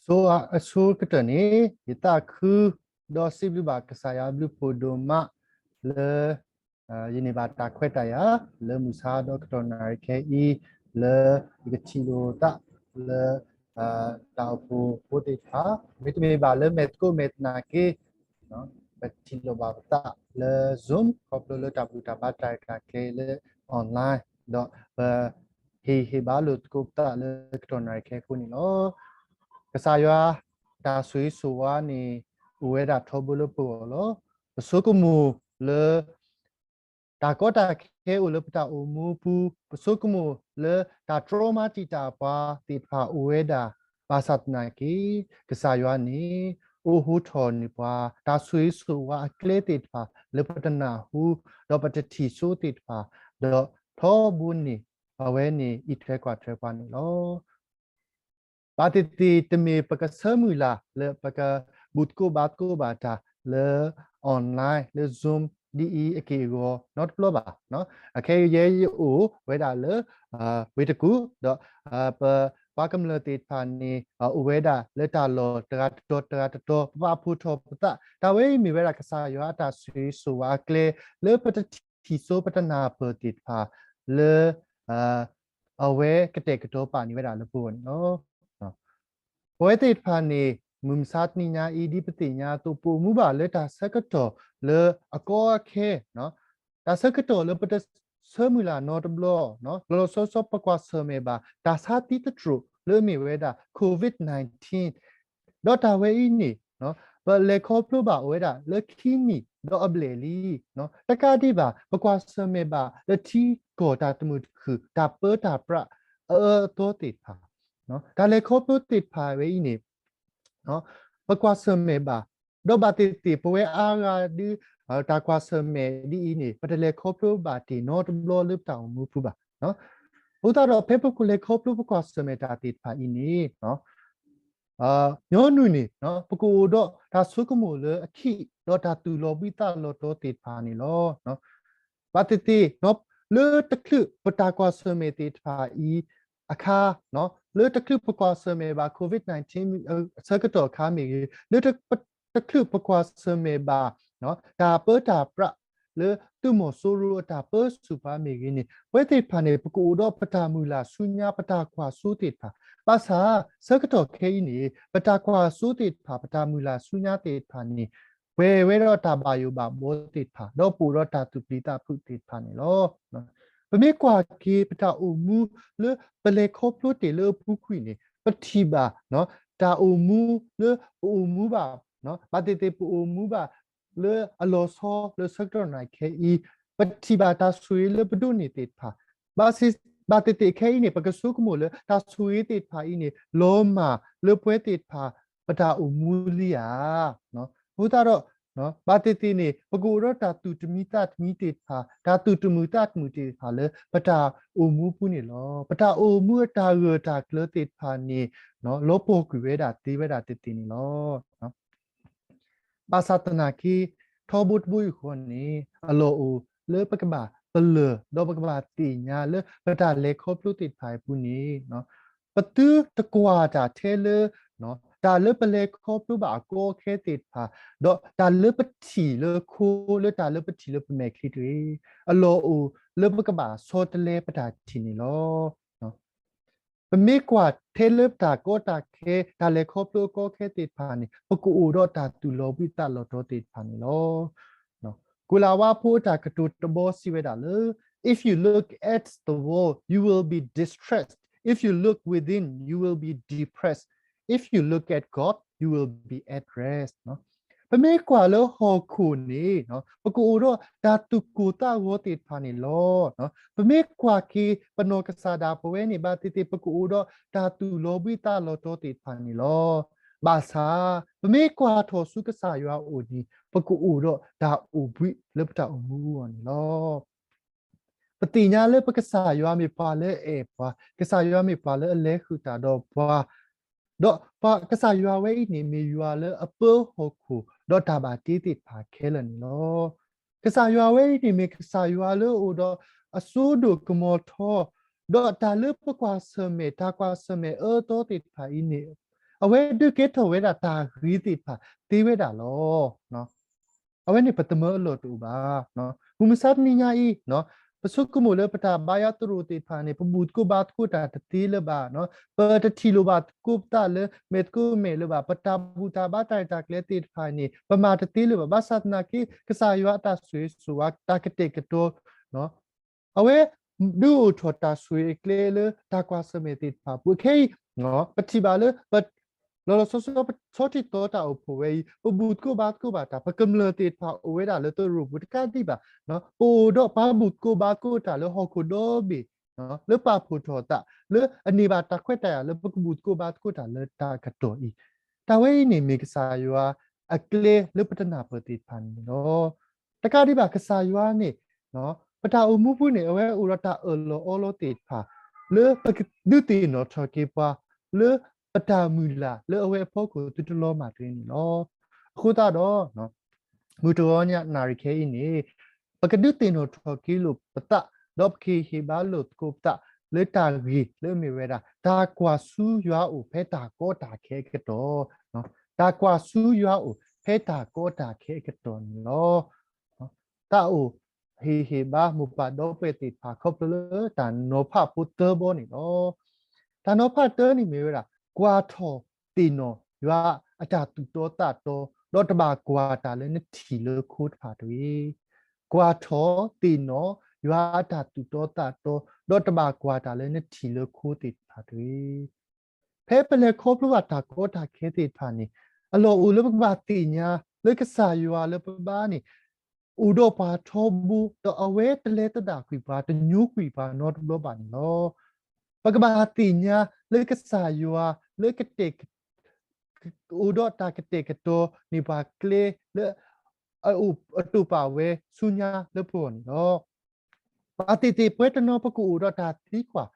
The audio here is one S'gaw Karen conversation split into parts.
ဆိအဆိကတၢၢ်န့ၣ် ယသးခု ဒီးစံးဘျုးဘၣ်ကစၢ်ယွၤအဘျုးဖှိၣ်ဒိၣ်မးလၢ ယန့ၢ်ဘၣ်တၢ်ခွဲးတၢ်ယာ် လၢမုၢ်ဆါဒီကတီၢ်နၣ်ရံၣ်ခဲအံၤ လၢယကထံၣ်လိာ်သးလၢ တၢ်အိၣ်ဖှိၣ်ဖိသ့ၣ်တဖၣ် မ့တမ့ၢ်ဘၣ်လၢမဲာ်သကိးမဲာ်သနာ်က့ ပထံၣ်လိာ်ဘၣ်ပသးလၢ Zoom ခီဖျိလၢတၢ်ဘူၣ်တၢ်ဘါတၢ်ရဲၣ်တၢ်ကျဲၤလၢ online ဒီးပဟ့ၣ်ဟ့ၣ်ဘါလိာ်သကိးပသးလၢကတီၢ်နၣ်ရံၣ်ခဲအံၤအဃိန့ၣ်လီၤ. ကစၢ်ယွၤတၢ်ဆိၣ်ဂ့ၤဆိၣ်ဝါန့ၣ် အိၣ်ဝဲဒၣ်ထီဘိလၢပဂီၢ်လီၤ. ပဆိကမိၣ်လၢ တၢ်ကီတၢ်ခဲအိၣ်လၢပတၢ်အိၣ်မူပူၤ, ပဆိကမိၣ်လၢတၢ်တြီမၤတံာ်တာ်ပှၤသ့ၣ်တဖၣ်အိၣ်ဝဲဒၣ်, ဘၣ်ဆၣ်သနာ်က့ ကစၢ်ယွၤန့ၣ် အိးထီၣ်န့ၢ်ပှၤ တၢ်ဆိၣ်ဂ့ၤဆိၣ်ဝါအကျဲသ့ၣ်တဖၣ် လၢပတနၢ်ဟူ, ဒီးပတထံၣ်စိသ့ၣ်တဖၣ်, ဒီးထီဘိန့ၣ် အဝဲန့ၣ်အံးထွဲကွၢ်ထွဲပှၤန့ၣ်လီၤ. ဘၣ်သ့ၣ်သ့ၣ်တမ့ၢ်ပကဆၢမုၢ်လၢ်လၢပကဘူၣ်သကိးဘါသကိးဘၣ်တၢ်လၢ online လၢ Zoom ဒ်အံၤအက့ၢ်အဂီၤနီတဘျီဘၣ်. အခဲအံၤယဲယအိၣ်ဝဲဒၣ်လၢ ဝ့ၢ်တကူၣ်, ဒီး ပ ပှၤကမျၢၢ်သ့ၣ်တဖၣ်န့ၣ် အိၣ်ဝဲဒၣ်လၢတၢ်လီၢ်တဂၤတတီၤတဂၤတတီၤ, ပဘၣ်ဖှိၣ်ထီၣ်ပသး, တၢ်ဝဲအံၤမ့ၢ်ဝဲဒၣ်ကစၢ်ယွၤအတၢ်ဆိၣ်ဂ့ၤဆိၣ်ဝါအကျဲ လၢပတထံၣ်စိပတနၢ်ပၢၢ်သ့ၣ်တဖၣ် လၢ အဝဲကတဲာ်ကတီၤပာ်န့ၢ်ဝဲဒၣ်လၢပဂီၢ်န့ၣ်လီၤ. ပဝဲသ့ၣ်တဖၣ်န့ၣ် မုၢ်မဆါတနံၤညါအံၤ ဒ်ပသ့ၣ်ညါအသိး ပအိၣ်မူဘၣ်လၢတၢ်ဆၢကတီၢ်လၢအကီအခဲ, တၢ်ဆၢကတီၢ်လၢပတဆၢမုၢ်လၢ်နီတဘျီ, လီၤလီၤဆီဆီပကွၢ်ဆၢၣ်မဲာ်ဘၣ် တၢ်ဆါသံသတြိာ်လၢအမ့ၢ်ဝဲဒၣ် COVID nineteen ဒီးတၢ်ဝဲအံၤန့ၣ် ပလဲၤခီဖျိဘၣ်အိၣ်ဝဲဒၣ်လၢခံနံၣ်ဒီးအဘျဲၣ်လံ. တကးဒံးဘၣ် ပကွၢ်ဆၢၣ်မဲာ်ဘၣ်လၢထံကီၢ်တၢ်တမုာ်တခုၣ် တၢ်ပၢတၢ်ပြးအအၢအသီသ့ၣ်တဖၣ်, တၢ်လဲၤခီဖျိသ့ၣ်တဖၣ်ဝဲအံၤန့ၣ် ပကွၢ်ဆၢၣ်မဲာ်ဘၣ်, ဒီးဘၣ်သ့ၣ်သ့ၣ် ပဝဲအါဂၤဒုး တၢ်ကွၢ်ဆၢၣ်မဲာ်ဒ်အံၤန့ၣ် ပတလဲၤခီဖျိဘၣ်တ့ၢ်နီတဘျီလၢပတၢ်အိၣ်မူပူၤဘၣ်. အဃိသတးဒီး ဖဲပကလဲၤခီဖျိပကွၢ်ဆၢၣ်မဲာ်တၢ်သ့ၣ်တဖၣ်အံၤန့ၣ် ညီနုၢ်န့ၣ် ပကအိၣ်ဒီးတၢ်ဆိကမိၣ်လၢအခံး ဒီးတၢ်သူၣ်လီၤဘှံးသးလီၤတီသ့ၣ်တဖၣ်န့ၣ်လီၤ. ဘၣ်သ့ၣ်သ့ၣ် လၢတချုးပတၢ်ကွၢ်ဆၢၣ်မဲာ်သ့ၣ်တဖၣ်အံၤအခါ, လၢတချုးပကွၢ်ဆၢၣ်မဲာ်ဘၣ် COVID nineteen ဆၢကတီၢ်အခါမ့ၢ်ဂ့ၤ, လၢတချုးပကွၢ်ဆၢၣ်မဲာ်ဘၣ် တၢ်ပၢတၢ်ပြးလၢသုးမီၤစိရိၤအတၢ်ပၢဆူၣ်ပှၤမ့ၢ်ဂ့ၤန့ၣ် ပဝဲသ့ၣ်တဖၣ်န့ၣ် ပကအိၣ်ဒီးပတၢ်မုၢ်လၢ်ဆူညါ ပတၢ်ကွၢ်စိသ့ၣ်တဖၣ်, ဘၣ်ဆၣ်ဆၢကတီၢ်ခဲအံၤန့ၣ် ပတၢ်ကွၢ်စိသ့ၣ်တဖၣ် ပတၢ်မုၢ်လၢ်ဆူညါသ့ၣ်တဖၣ်န့ၣ် ပှဲၤဝဲဒီးတၢ်ဘၣ်ယိၣ်ဘၣ်ဘှီသ့ၣ်တဖၣ် ဒီးပအိၣ်ဒီးတၢ်သူၣ်ပျံၤသးဖုးသ့ၣ်တဖၣ်န့ၣ်လီၤ. ပမ့ၢ်ကွၢ်က့ၤပတၢ်အိၣ်မူလၢပလဲၤခီဖျိတ့ၢ်လၢအပူၤကွံာ်န့ၣ် ပထံၣ်ဘၣ် တၢ်အိၣ်မူလၢပအိၣ်မူဘၣ်, ဘၣ်သ့ၣ်သ့ၣ်ပအိၣ်မူဘၣ်လၢအလီၤဆီလၢဆၢကတီၢ်နၣ်ရံၣ်ခဲအံၤ, ပထံၣ်ဘၣ်တၢ်ဆိၣ်ဂ့ၤလၢပဒိးန့ၢ်သ့ၣ်တဖၣ်, ဘၣ်သ့ၣ်သ့ၣ်ခဲအံၤန့ၣ် ပကဆိကမိၣ်လၢတၢ်ဆိၣ်ဂ့ၤသ့ၣ်တဖၣ်အံၤန့ၣ် လီၤမၢ်လၢပဝဲသ့ၣ်တဖၣ် ပတၢ်အိၣ်မူလံဧါ. အဃိသတးဒီး ဘၣ်သ့ၣ်သ့ၣ်န့ၣ် ပကအိၣ်ဒီးတၢ်သူၣ်တမံသးတမံသ့ၣ်တဖၣ်, တၢ်သူၣ်တမုာ်သးတမုာ်သ့ၣ်တဖၣ်လၢပတၢ်အိၣ်မူပူၤန့ၣ်လီၤ. ပတၢ်အိၣ်မူအတၢ်ဂၢၢ်တၢ်ကျၢၤသ့ၣ်တဖၣ်န့ၣ် လီၤပှီၢ်ကွံာ်ဝဲဒၣ်သ့ဝဲဒၣ်သ့ၣ်သ့ၣ်န့ၣ်လီၤ. ဘၣ်ဆၣ်သနာ်က့ ထီဘိတဘိယူၢ်ဃီန့ၣ် အလီၢ်အိၣ်လၢပကဘၣ်ပလၢၢ် ဒီးပကဘၣ်သ့ၣ်ညါလၢပတၢ်လဲၤခီဖျိသ့ၣ်တဖၣ်အံၤအပူၤန့ၣ် ပသုတကွၢ်တၢ်ထဲလၢ တၢ်လၢပလဲၤခီဖျိဘၣ်အကီအခဲသ့ၣ်တဖၣ်, ဒီးတၢ်လၢပထံၣ်လၢခိ လၢတၢ်လၢပထံၣ်လၢပမဲာ်ချံတဂ့ၤ, အလီၢ်အိၣ်လၢပကဘၣ်ဆီတလဲပတၢ်ထံၣ်န့ၣ်လီၤ. ပမ့ၢ်ကွၢ်ထဲလၢပတၢ်ကီတၢ်ခဲ တၢ်လဲၤခီဖျိအကီအခဲသ့ၣ်တဖၣ်န့ၣ် ပကအိၣ်ဒီးတၢ်သူၣ်လီၤဘှံးသးလီၤတီသ့ၣ်တဖၣ်န့ၣ်လီၤ. ကိၤလၤဝါဖိအတၢ်ကတိၤတဘီစံးဝဲဒၣ်လၢ If you look at the world, you will be distressed. If you look within, you will be depressed. If you look at God, you will be at rest. ပမ့ၢ်ကွၢ်လၢဟီၣ်ခိၣ်န့ၣ် ပကအိၣ်ဒီးတၢ်သူၣ်ကိၢ်သးဂီၤသ့ၣ်တဖၣ်န့ၣ်လီၤ. ပမ့ၢ်ကွၢ်က့ၤပနီၢ်ကစၢ်ဒၣ်ပဝဲန့ၣ် ဘၣ်သ့ၣ်သ့ၣ် ပကအိၣ်ဒီးတၢ်သူၣ်လီၤဘှံးသးလီၤတီသ့ၣ်တဖၣ်န့ၣ်လီၤ. ဘၣ်ဆၣ် ပမ့ၢ်ကွၢ်ထီၣ်ဆူကစၢ်ယွၤအအိၣ်န့ၣ် ပကအိၣ်ဒီးတၢ်အိၣ်ဘှံးလၢပတၢ်အိၣ်မူအဂီၢ်န့ၣ်လီၤ. ပသ့ၣ်ညါလၢပကစၢ်ယွၤမ့ၢ်ပှၤလၢအအဲၣ်ပှၤ, ကစၢ်ယွၤမ့ၢ်ပှၤလၢအလဲၤဃုာ်တၢ်ဒီးပှၤ, ဒီးပှၤကစၢ်ယွၤဝဲအံၤန့ၣ် မ့ၢ်ယွၤလၢအပၢဟီၣ်ခိၣ် ဒီးတၢ်ဘၣ်တ့သ့ၣ်တဖၣ်ခဲလၢာ်န့ၣ်လီၤ. ကစၢ်ယွၤဝဲအံၤန့ၣ် မ့ၢ်ကစၢ်ယွၤလၢအအိၣ်ဒီးအစိဒိၣ်ကမီၤထီ, ဒီးတၢ်လၢပကွၢ်ဆၢၣ်မဲာ် တၢ်ကွၢ်ဆၢၣ်မဲာ်အၢသီသ့ၣ်တဖၣ်အံၤန့ၣ် အဝဲဒုးကဲထီၣ်ဝဲဒၣ်တၢ်ဂ့ၤသ့ၣ်တဖၣ်သ့ဝဲဒၣ်လီၤ. အဝဲန့ၣ်ပတမၢအလီၢ်တအိၣ်ဘၣ်. မုၢ်မဆါတနံၤညါအံၤ, ပဆိကမိၣ်လၢပတၢ်ဘါယွၤသရိာ်သ့ၣ်တဖၣ်န့ၣ် ပဘူၣ်သကိးဘါသကိးတၢ်တသ့လၢၤဘၣ်, ပတထံၣ်လိာ်ဘၣ်သကိးပသးလၢမဲာ်သကိးမဲာ်လၢၤဘၣ်, ပတၢ်ဘူၣ်တၢ်ဘါတၢ်ရဲၣ်တၢ်ကျဲၤသ့ၣ်တဖၣ်န့ၣ် ပမၤတသ့လၢၤဘၣ်. ဘၣ်ဆၣ်သနာ်က့ ကစၢ်ယွၤအတၢ်ဆိၣ်ဂ့ၤဆိၣ်ဝါတၢ်ကတဲာ်ကတီၤ အဝဲဒုးအိၣ်ထီၣ်တၢ်ဆိၣ်ဂ့ၤအကျဲလၢတၢ်ကွၢ်ဆၢၣ်မဲာ်သ့ၣ်တဖၣ်အပူၤ. ခဲအံၤ ပထံၣ်ဘၣ်လၢ လီၤလီၤဆီဆီ ပဆီထံၣ်သီတၢ်အိၣ်ဖှိၣ်ဝဲအံၤ ပဘူၣ်သကိးဘါသကိးဘၣ်တၢ်, ပကမျၢၢ်သ့ၣ်တဖၣ်အိၣ်ဝဲဒၣ်လၢသရိာ်ပူၤတကးဒံးဘၣ်, ပအိၣ်ဒီးပှၤဘူၣ်သကိးဘါသကိးတၢ်လၢဟီၣ်ခိၣ်ဒီဘ့ၣ် လၢပာ်ဖှိၣ်ထီၣ်သး လၢအန့ၢ်ဘၣ်တၢ်ခွဲးတၢ်ယာ်လၢပကဘူၣ်သကိးဘါသကိးတၢ်လၢတၢ်ကတီၢ်အံၤ, တၢ်ဝဲအံၤန့ၣ်မ့ၢ်ကစၢ်ယွၤအကျဲလၢပတနၢ်ပၢၢ်သ့ၣ်တဖၣ်န့ၣ်လီၤ. တကးဒံးဘၣ်ကစၢ်ယွၤန့ၣ် ပတၢ်အိၣ်မူပူၤန့ၣ် အဝဲအိၣ်ဒီးတၢ်အၢၣ်လီၤအီလီၤသ့ၣ်တဖၣ် လၢပကဒုးသ့ၣ်နီၣ်ထီၣ်က့ၤပှၤ လၢပတၢ်မုၢ်လၢ်လၢအဝဲအဖီခိၣ်သုတလီၤမၢ်တဂ့ၤန့ၣ်လီၤ. အဃိသတးဒီး မုၢ်တဂီၤညါနၣ်ရံၣ်ခဲအံၤန့ၣ် ပကဒုးသ့ၣ်နီၣ်ထီၣ်က့ၤလိာ်ပသး ဒီးပကဟ့ၣ်ဘါလိာ်သကိးပသး လၢတၢ်ဂ့ၢ်လၢအမ့ၢ်ဝဲဒၣ် တၢ်ကွၢ်ဆူယွၤအိၣ်ဖဲတၢ်ကီတၢ်ခဲအကတီၢ်, တၢ်ကွၢ်ဆူယွၤအိၣ်ဖဲတၢ်ကီတၢ်ခဲအကတီၢ်န့ၣ်လီၤ. တၢ်အိၣ်ဟ့ၣ်ဟ့ၣ်ဘါမိၢ်ပၢ်ဒီပုၢ်ဝဲၢ်သ့ၣ်တဖၣ် ခီဖျိလၢတၢ်နီၤဖးဖိသၢဘီန့ၣ်လီၤ. တၢ်နီၤဖးတၢန့ၣ်မ့ၢ်ဝဲဒၣ် ကွၢ်ထီၣ်သ့ၣ်နီၣ်ယွၤအတၢ်သူၣ်တီသးတီ ဒီးတဘၣ်ကွၢ်တၢ်လၢနထံၣ်လၢခိတဖၣ်တဂ့ၤ. ကွၢ်ထီၣ်သ့ၣ်နီၣ်ယွၤအတၢ်သူၣ်တီသးတီ ဒီးတဘၣ်ကွၢ်တၢ်လၢနထံၣ်လၢခိသ့ၣ်တဖၣ်တဂ့ၤ. ဖဲပလဲၤခီဖျိဘၣ်တၢ်ကီတၢ်ခဲသ့ၣ်တဖၣ်န့ၣ် အလီၢ်အိၣ်လၢပကဘၣ်သ့ၣ်ညါလၢကစၢ်ယွၤလၢပဘါန့ၣ် အိၣ်ဒီးပှၤထီဘိ ဒီးအဝဲတလဲၤသဒၣ်ကွံာ်ပှၤ တညိကွံာ်ပှၤနီတဘျီဘၣ်န့ၣ်လီၤ. ပကဘၣ်သ့ၣ်ညါလၢကစၢ်ယွၤလၢကတဲာ် အိၣ်ဒီးတၢ်ကတဲာ်ကတီၤန့ၢ်ပှၤကျဲလၢ အတိာ်ပာ်ဝဲဆူညါလၢပဂီၢ်န့ၣ်လီၤ. ပှၤသ့ၣ်သ့ၣ်ပှဲၤတနီၤ ပကအိၣ်ဒီးတၢ်သံကွၢ်,